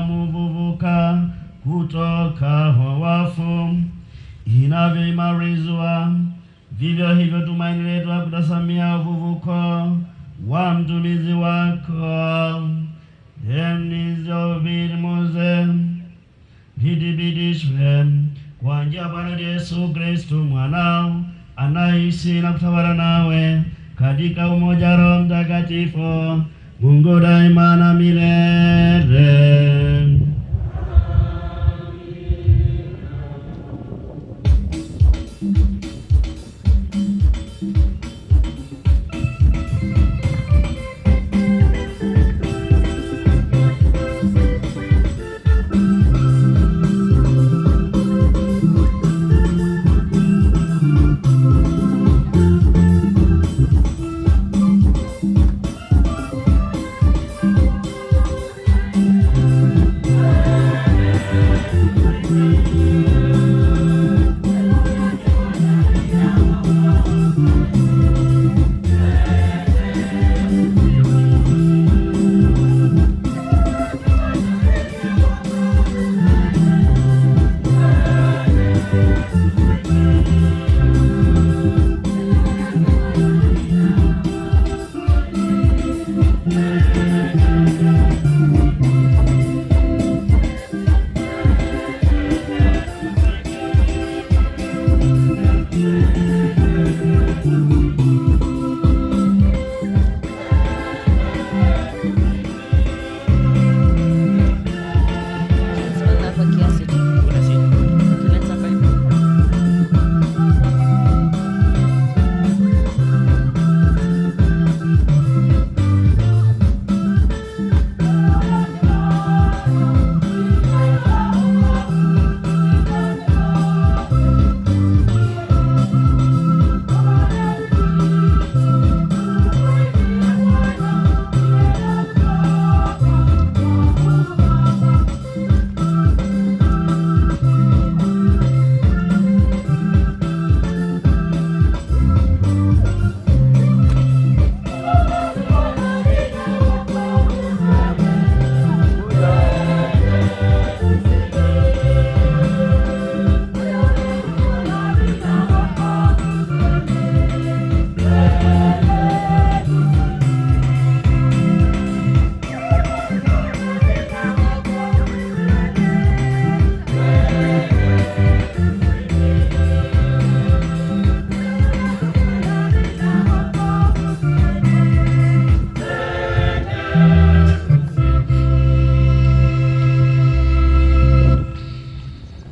ukamuvuvuka kutoka kwa wafu, inavyoimarizwa vivyo hivyo tumaini letu la kutazamia ufufuko wa mtumizi wako Denis lithibitishwe kwa njia ya Bwana Yesu Kristu mwanao, anaishi na kutawala nawe katika umoja Roho Mtakatifu, Mungu daima na milele. Simama hapa kiasi tu. Ukileta hapa hivi.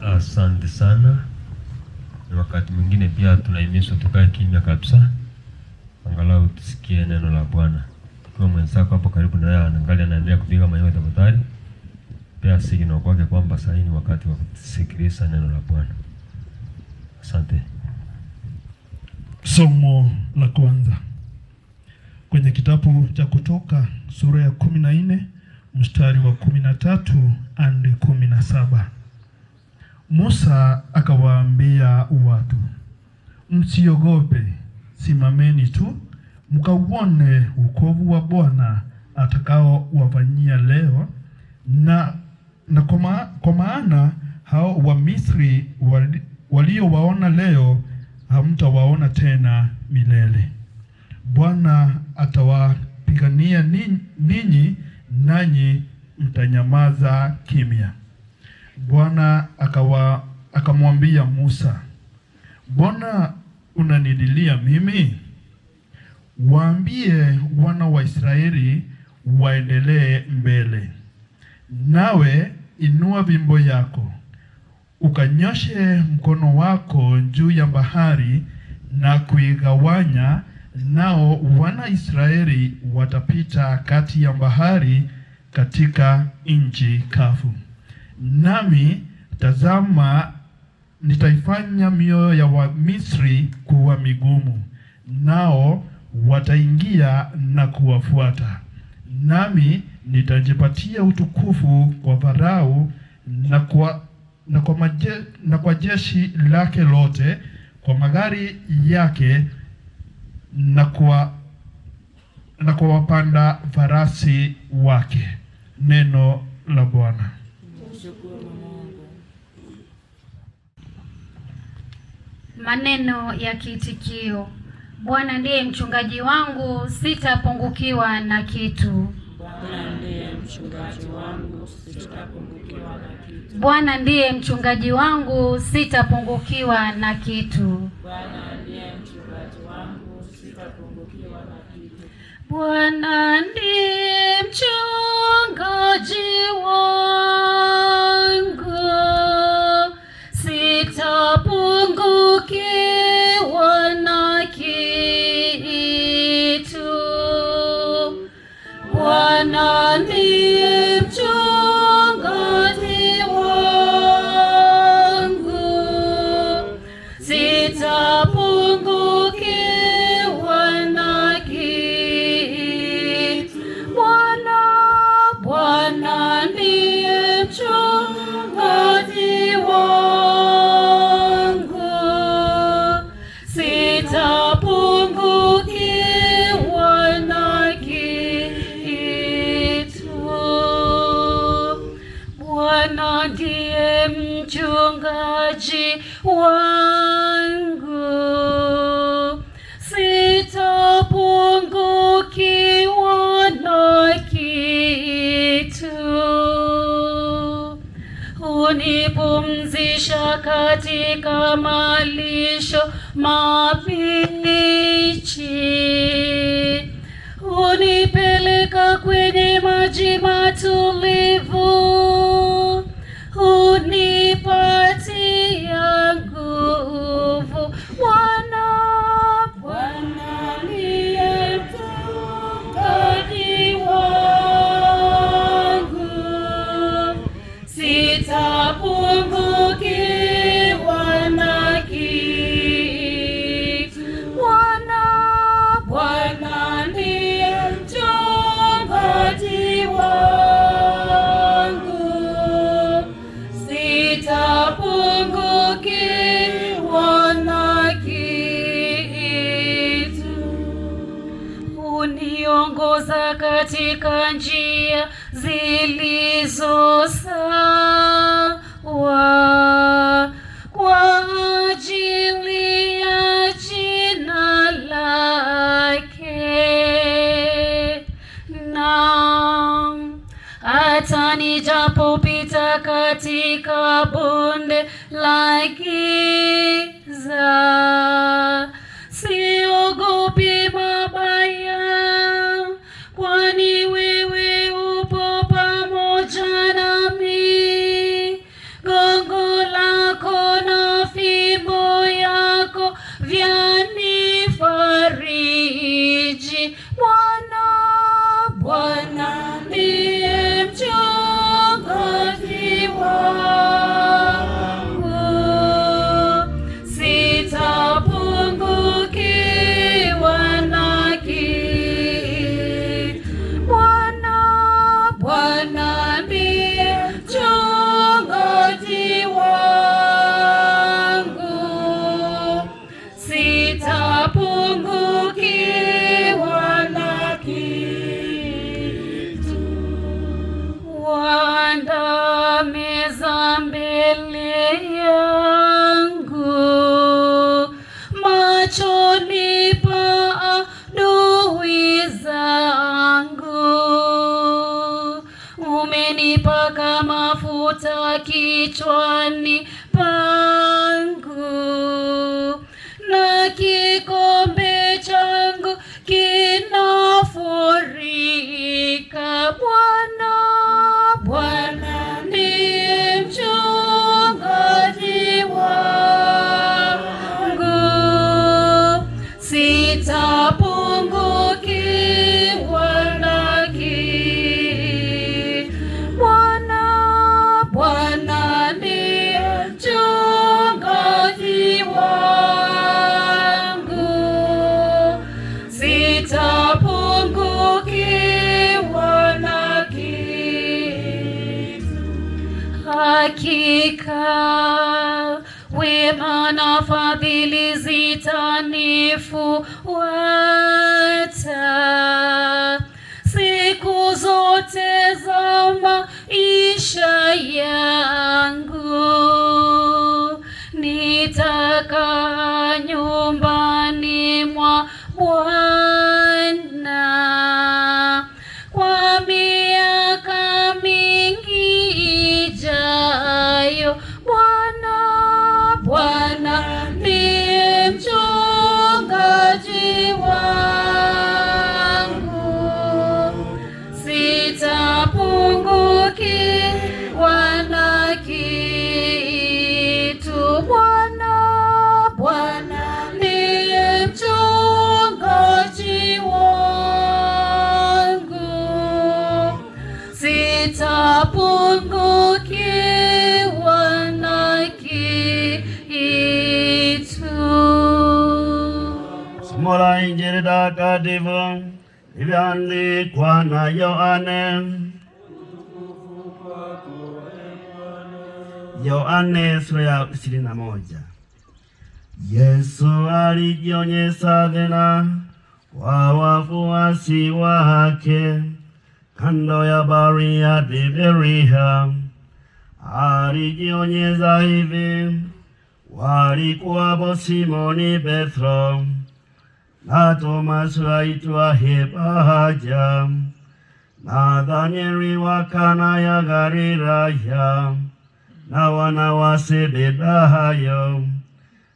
Asante sana. Ni wakati mwingine pia tunahimizwa tukae kimya kabisa, angalau tusikie neno la Bwana. Ikiwa mwenzako hapo karibu na yeye anaangalia, anaendelea kupiga mayowe, tafadhali pea signal kwake kwamba sasa ni wakati wa kusikiliza neno la Bwana. Asante. Somo la kwanza kwenye kitabu cha Kutoka sura ya 14 mstari wa 13 hadi 17. Musa akawaambia watu, msiogope, simameni tu mkauone wokovu wa Bwana atakaowafanyia leo, na kwa maana hao wa Misri waliowaona leo hamtawaona tena milele. Bwana atawapigania ninyi, nanyi mtanyamaza kimya. Bwana akamwambia Musa, Mbona unanililia mimi? Waambie wana wa Israeli waendelee mbele. Nawe inua fimbo yako, ukanyoshe mkono wako juu ya bahari na kuigawanya, nao wana Israeli watapita kati ya bahari katika nchi kavu. Nami tazama, nitaifanya mioyo ya Wamisri kuwa migumu, nao wataingia na kuwafuata. Nami nitajipatia utukufu kwa Farao na kwa jeshi lake lote, kwa magari yake na kwa wapanda farasi wake. Neno la Bwana. Tumshukuru Mungu. Maneno ya kiitikio: Bwana ndiye mchungaji wangu, sitapungukiwa na kitu. Bwana ndiye mchungaji wangu, sitapungukiwa na kitu. Bwana ndiye mchungaji wangu, sitapungukiwa na kitu. Bwana ndiye mchungaji wangu, sitapungukiwa na kitu. Bwana ndiye mchungaji wangu, sitapungukiwa na kitu. Bwana ndiye mchungaji wangu, sitapungukiwa na kitu. Bwana, Bwana ndiye mchungaji wangu, sitapungukiwa na kitu. Bwana ndiye mchungaji wangu, sitapungukiwa na kitu. Hunipumzisha katika malisho mabichi, hunipeleka kwenye maji matulivu, hunipatia nguvu. Bwana, Bwana ndiye mchungaji wangu, sitapungukiwa na kitu. Bwana, Bwana ndiye mchungaji wangu, sitapungukiwa na kitu. Huniongoza katika njia zilizo sawa kwa ajili ya jina lake. Naam, hata nijapopita katika bonde la giza, siogopi mabaya, kwani wewe upo pamoja nami. Gongo lako na fimbo yako vyanifariji. Bwana, Bwana ndiye mchungaji wangu, sitapungukiwa na kitu. Bwana, Bwana ndiye mchungaji wangu, sitapungukiwa na kitu. Waandaa meza mbele yangu machoni pa adui zangu. Umenipaka mafuta kichwani pangu, na kikombe changu kinafurika. Bwana, Bwana ndiye mchungaji wangu, sitapungukiwa na kitu. Bwana, Bwana ndiye mchungaji wangu, sitapungukiwa na kitu. Hakika wema na fadhili zitanifuata siku zote za maisha yangu. Mtakatifu ilivyoandikwa na Yohane. Yohane sura ya 21. Yesu alijionyesha tena kwa wafuasi wake kando ya bahari ya Tiberia. Alijionyesha hivi: walikuwapo Simoni Petro na Tomaso aitwaye Paja, Nathanieli wa Kana ya Galilaya, na wana wa Zebedayo,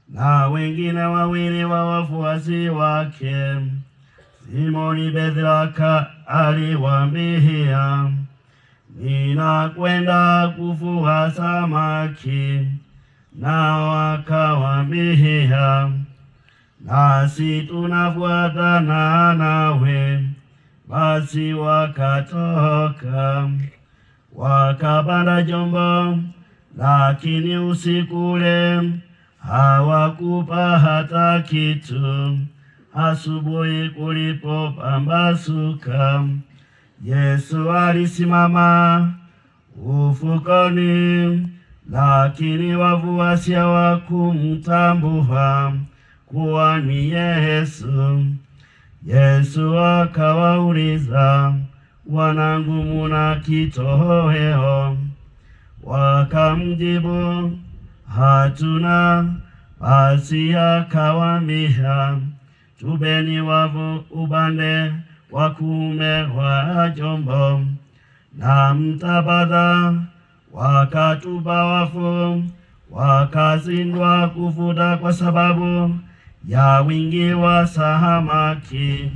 na wengine wawili wa wafuasi wake. Simoni Petro aliwaambia, ninakwenda kuvua samaki. Nao akawaambia, nasi tunafuatana nawe. Basi wakatoka wakapanda chombo, lakini usiku ule hawakupata kitu. Asubuhi kulipopambazuka, Yesu alisimama ufukoni, lakini wafuasi hawakumtambua kuwa ni Yesu. Yesu akawauliza, wanangu, muna kitoweo? Wakamjibu, hatuna. Basi akawaambia, tupeni wavu upande wa kuume wa chombo na mtapata. Wakatupa wavu, wakashindwa kuvuta kwa sababu ya wingi wa samaki.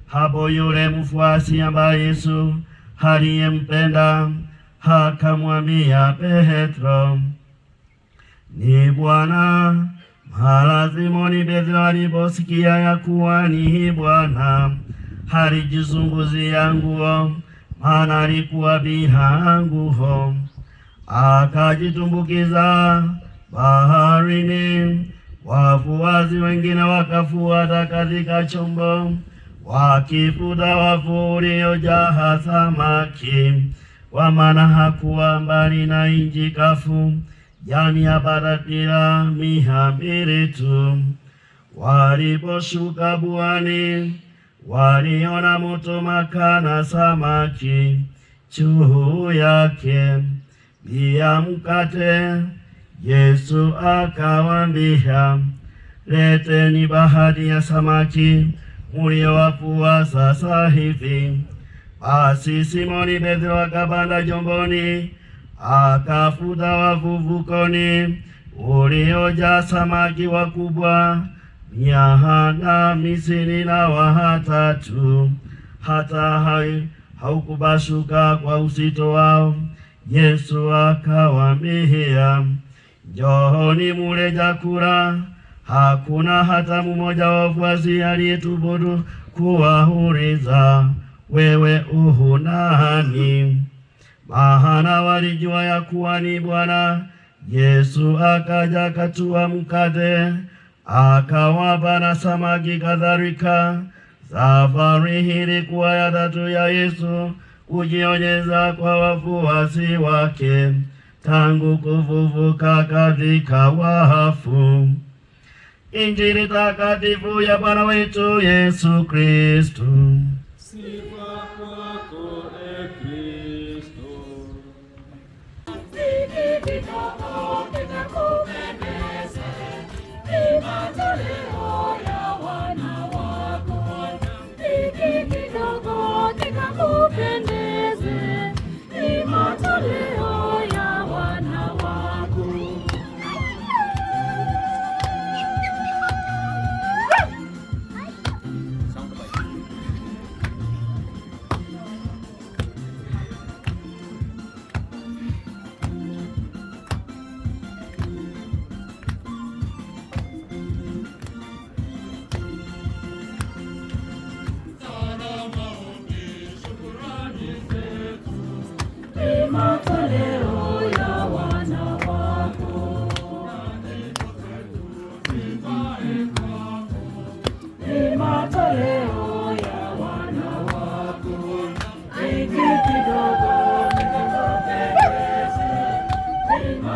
Hapo yule mfuasi ambaye Yesu aliyempenda akamwambia Petro, ni Bwana. Mara Simoni Petro aliposikia ya kuwa ni Bwana, alijizunguzia nguo, maana alikuwa bila nguo, akajitumbukiza baharini. Wafuasi wengine wakafuata katika chombo, wakivuta wavu uliojaa samaki, kwa maana hakuwa mbali na nchi kavu, yaani yapata kilo 200 tu. Waliposhuka pwani, waliona moto makaa na samaki juu yake, pia mkate. Yesu akawaambia, leteni baadhi ya samaki mliowavua sasa hivi. Basi Simoni Petro akapanda chomboni, akavuta wavu ufukoni uliojaa samaki wakubwa 153, hata haukupasuka kwa uzito wao. Yesu akawaambia, njooni mule chakula. Hakuna hata mmoja wa wafuasi aliyethubutu kuwauliza, wewe u nani? Maana walijua ya kuwa ni Bwana. Yesu akaja akatwaa mkate akawapa na samaki kadhalika. Safari hii ilikuwa ya tatu ya Yesu kujionyesha kwa wafuasi wake tangu kufufuka katika wafu. Injili takatifu ya Bwana wetu Yesu Kristo. Sifa kwako, e Kristo. Hiki kidogo kikakupendeze, ni matoleo ya wana wako. Hiki kidogo kikakupendeze, ni matoleo ya wana wako.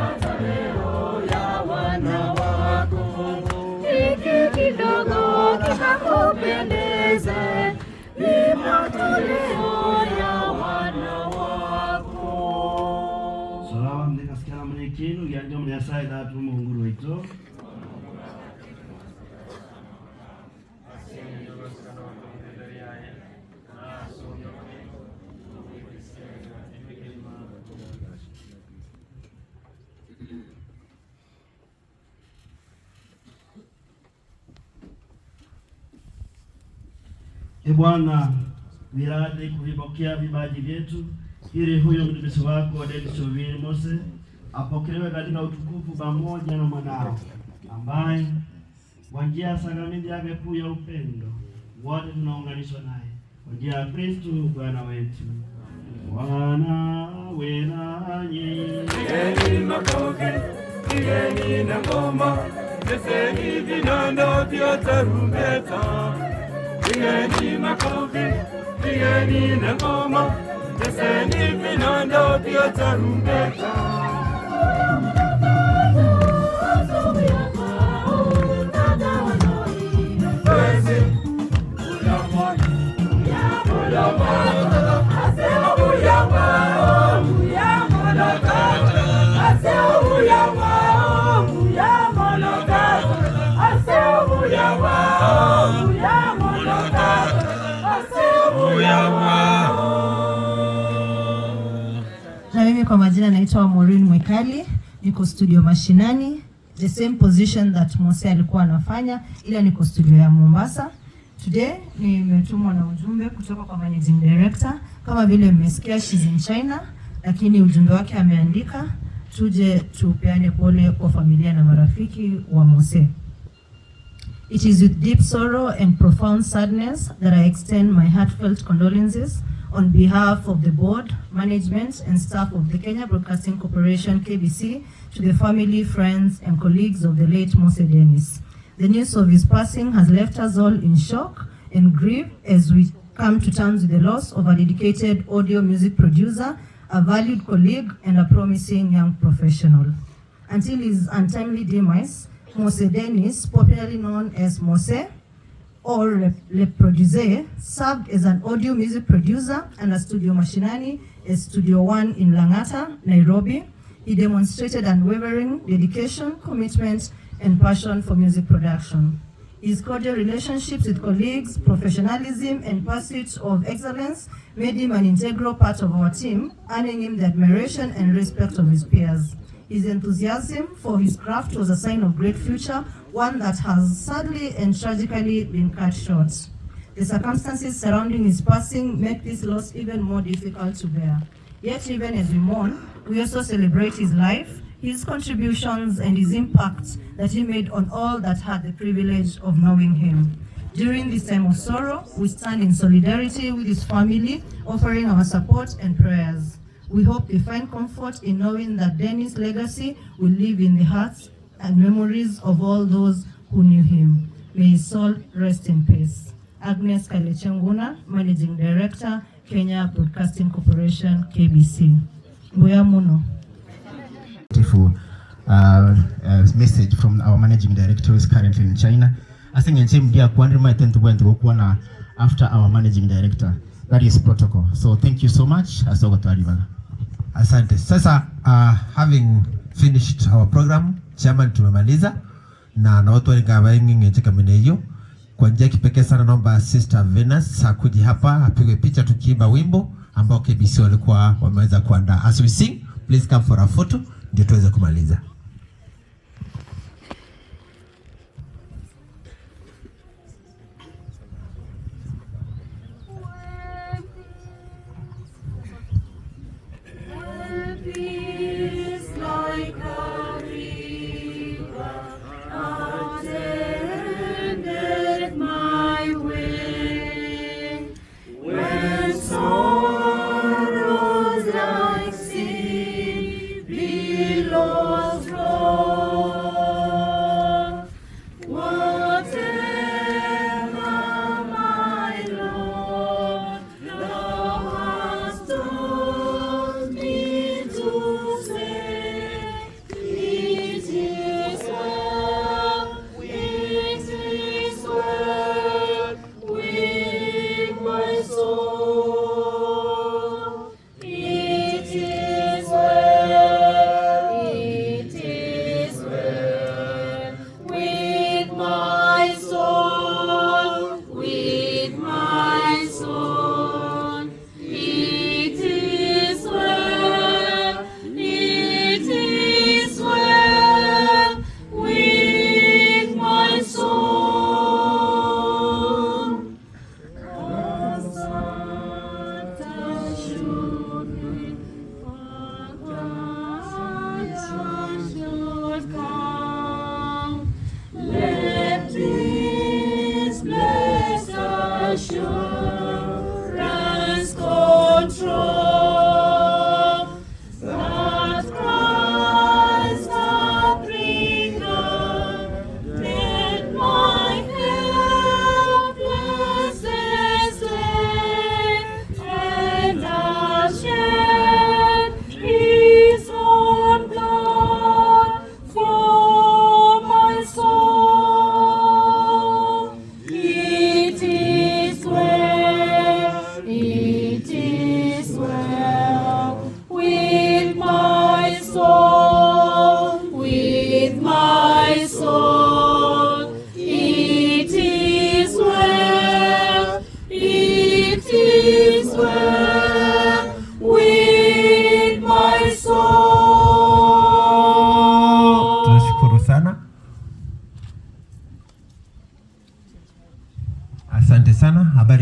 Matoleo ya wana wako. Hiki kidogo kikakupendeze, ni matoleo ya wana wako. Salama mlikasikana mnikinu yanjo mnyasaye datu Mungu wetu. E Bwana, wiradhi kuvipokea vipaji vyetu, ili huyo mtumishi wako Denis Owili Mose apokelewe katika utukufu pamoja na mwanao, ambaye kwa njia ya sakramenti yake kuu ya upendo wote tunaunganishwa naye kwa njia ya Kristo Bwana wetu. Bwana awe nanyi. Pigeni makofi, pigeni na ngoma, chezeni vinanda vya tarumbeta. Pigeni makofi, pigeni na ngoma, chezeni vinanda vya tarumbeta. Na mimi kwa majina naitwa Maureen Mwikali, niko studio Mashinani, the same position that Mose alikuwa anafanya, ila niko studio ya Mombasa. Today nimetumwa na ujumbe kutoka kwa managing director. Kama vile mmesikia, she's in China, lakini ujumbe wake ameandika tuje tupeane pole kwa familia na marafiki wa Mose. It is with deep sorrow and profound sadness that I extend my heartfelt condolences on behalf of the board, management, and staff of the Kenya Broadcasting Corporation, KBC, to the family, friends, and colleagues of the late Mose Dennis. The news of his passing has left us all in shock and grief as we come to terms with the loss of a dedicated audio music producer, a valued colleague, and a promising young professional. Until his untimely demise, Mose Dennis, popularly known as Mose or Le Producer, served as an audio music producer and a studio Mashinani at Studio One in Langata, Nairobi. He demonstrated unwavering dedication, commitment, and passion for music production. His cordial relationships with colleagues, professionalism, and pursuit of excellence made him an integral part of our team, earning him the admiration and respect of his peers. His enthusiasm for his craft was a sign of great future, one that has sadly and tragically been cut short. The circumstances surrounding his passing make this loss even more difficult to bear. Yet even as we mourn, we also celebrate his life, his contributions, and his impact that he made on all that had the privilege of knowing him. During this time of sorrow, we stand in solidarity with his family, offering our support and prayers. We hope they find comfort in knowing that Dennis' legacy will live in the hearts and memories of all those who knew him. May his soul rest in peace. Agnes Kalechenguna, Managing Director, Kenya Broadcasting Corporation, KBC. Mbuya muno. Beautiful message from our managing director who is currently in China. Asingenche mdia kuandri my after our managing director. That is protocol. So thank you so much. Asogo twaribaga. Asante. Sasa having finished our program, chairman tumemaliza na naotwaringa vaing'ing'eche kameneyo kwa njia kipekee sana. Naomba Sister Venus akuje hapa apigwe picha tukiimba wimbo ambao KBC walikuwa wameweza kuandaa. As we sing, please come for a photo ndio tuweze kumaliza. Peace like a river attended my way. When sorrows like sea billows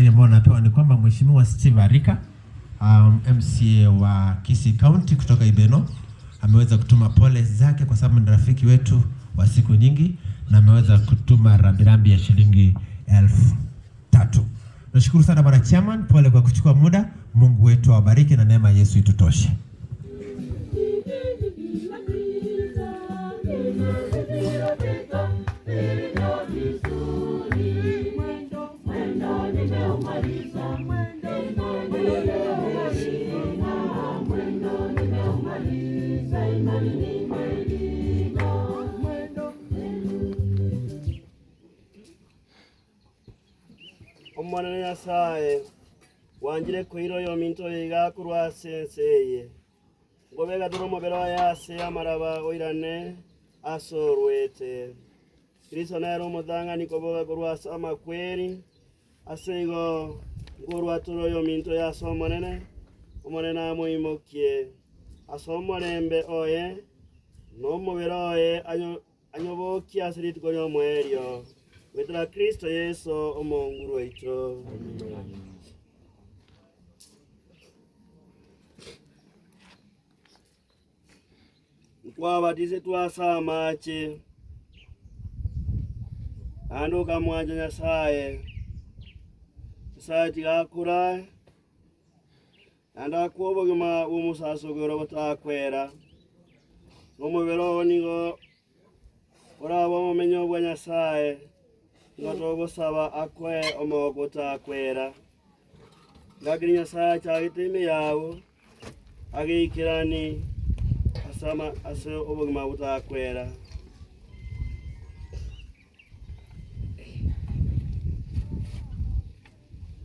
Habari ambayo napewa ni kwamba Mheshimiwa Steve Arika, MCA wa Kisii County kutoka Ibeno, ameweza kutuma pole zake kwa sababu ni rafiki wetu wa siku nyingi, na ameweza kutuma rambirambi ya shilingi 3,000. Nashukuru sana Bwana Chairman, pole kwa kuchukua muda. Mungu wetu awabariki na neema ya Yesu itutoshe. Omwana Nyasaye wanjire kwiro yo minto igakurwa senseye ngobega duro mobero yase amaraba oirane asorwete Kristo nero omotang'ani koboga korwa ase amakweri ase igo nkorwa toro yo minto yase omonene omonene amoimokie ase omorembe oye nomobere oye anyobokie ase rituko ria omoerio gwetera Kristo Yesu omonguru waito. Nkwabatize twasa amache andi okamwanja Nyasaye Nyasaye tigakura andi akuwa obogima bwa omusasogoro botakwera nomobere ogo nigo oraba omomenyo bwa Nyasaye nigo togosaba akwe omogoko otakwera ngakiri Nyasaye achagete ime yabo ageikirani asama ase obogima botakwera.